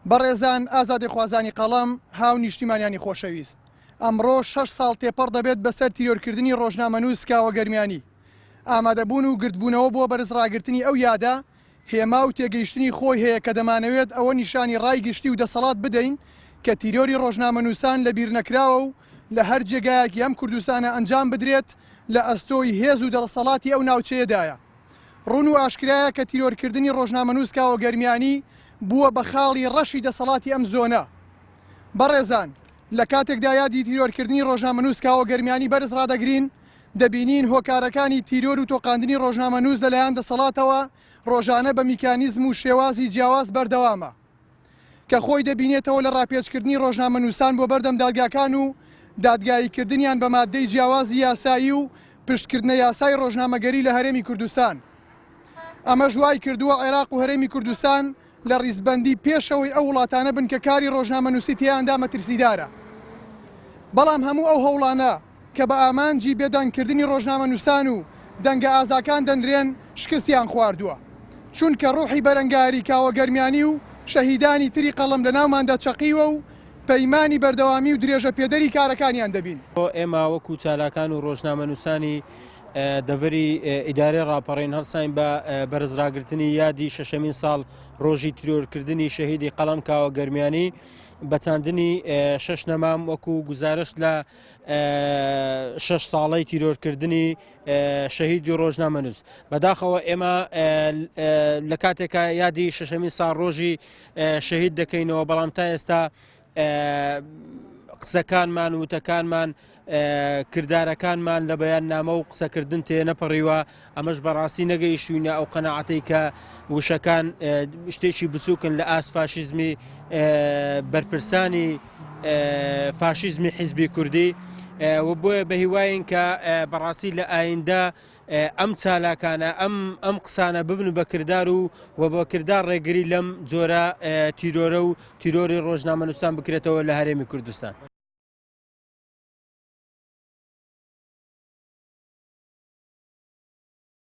بەڕێزان ئازادیخوازانی قەڵەم، هاونیشتیمانیانی خۆشەویست، ئەمڕۆ شەش ساڵ تێپەڕ دەبێت بەسەر تیرۆرکردنی ڕۆژنامەنووس کاوە گەرمیانی. ئامادەبوون و گردبوونەوە بۆ بەرزڕاگرتنی ئەو یادە، هێما و تێگەیشتنی خۆی هەیە کە دەمانەوێت ئەوە نیشانی ڕای گشتی و دەسەڵات بدەین کە تیرۆری ڕۆژنامەنووسان لەبیرنەکراوە و لە هەر جێگایەکی ئەم کوردستانە ئەنجام بدرێت لە ئەستۆی هێز و دەسەڵاتی ئەو ناوچەیەدایە. ڕوون و ئاشکرایە کە تیرۆرکردنی ڕۆژنامەنووس کاوە گەرمیانی بووە بە خاڵی ڕەشی دەسەڵاتی ئەم زۆنە. بەڕێزان، لە کاتێکدا یادی تیرۆرکردنی ڕۆژنامەنووس کاوە گەرمیانی بەرز ڕادەگرین، دەبینین هۆکارەکانی تیرۆر و تۆقاندنی ڕۆژنامەنووس لەلایەن دەسەڵاتەوە ڕۆژانە بە میکانیزم و شێوازی جیاواز بەردەوامە. کە خۆی دەبینێتەوە لە ڕاپێچکردنی ڕۆژنامەنووسان بۆ بەردەم دادگاکان و دادگاییکردنیان بە ماددەی جیاوازی یاسایی و پشتکردنە یاسای ڕۆژنامەگەری لە هەرێمی کوردستان. ئەمەش وای کردووە عێراق و هەرێمی کوردستان لە ڕیزبەندی پێشەوەی ئەو وڵاتانە بن کە کاری ڕۆژنامەنووسی تێیاندا مەترسیدارە. بەڵام هەموو ئەو هەوڵانە کە بە ئامانجی بێدەنگکردنی ڕۆژنامەنووسان و دەنگە ئازاکان دەنرێن شکستیان خواردووە، چونکە ڕوحی بەرەنگاری کاوە گەرمیانی و شەهیدانی تری قەڵەم لەناوماندا چەقیوە و پەیمانی بەردەوامی و درێژە پێدەری کارەکانیان دەبین. ئێمە وەکو چالاکان و ڕۆژنامەنووسانی دەڤەری ئیدارەی ڕاپەڕین هەڵساین بە بەرزڕاگرتنی یادی شەشەمین ساڵ ڕۆژی تیرۆرکردنی شەهیدی قەڵەم کاوە گەرمیانی بە چاندنی شەش نەمام وەکو گوزارشت لە شەش ساڵەی تیرۆرکردنی شەهیدی ڕۆژنامەنووس بەداخەوە ئێمە لە کاتێکا یادی شەشەمین ساڵ ڕۆژی شەهید دەکەینەوە بەڵام تا ئێستا قسەکانمان وتەکانمان کردارەکانمان لە بەیاننامە و قسەکردن تێنەپەڕیوە ئەمەش بەڕاستی نەگەیشتوینە ئەو قەناعەتەی کە وشەکان شتێکی بچووکن لە ئاست فاشیزمی بەرپرسانی فاشیزمی حیزبی کوردی و بۆیە بەهیواین کە بەڕاستی لە ئایندە ئەم چالاکانە ئەم ئەم قسانە ببن بە کردار و و بە کردار ڕێگری لەم جۆرە تیرۆرە و تیرۆری ڕۆژنامەنووسان بکرێتەوە لە هەرێمی کوردستان.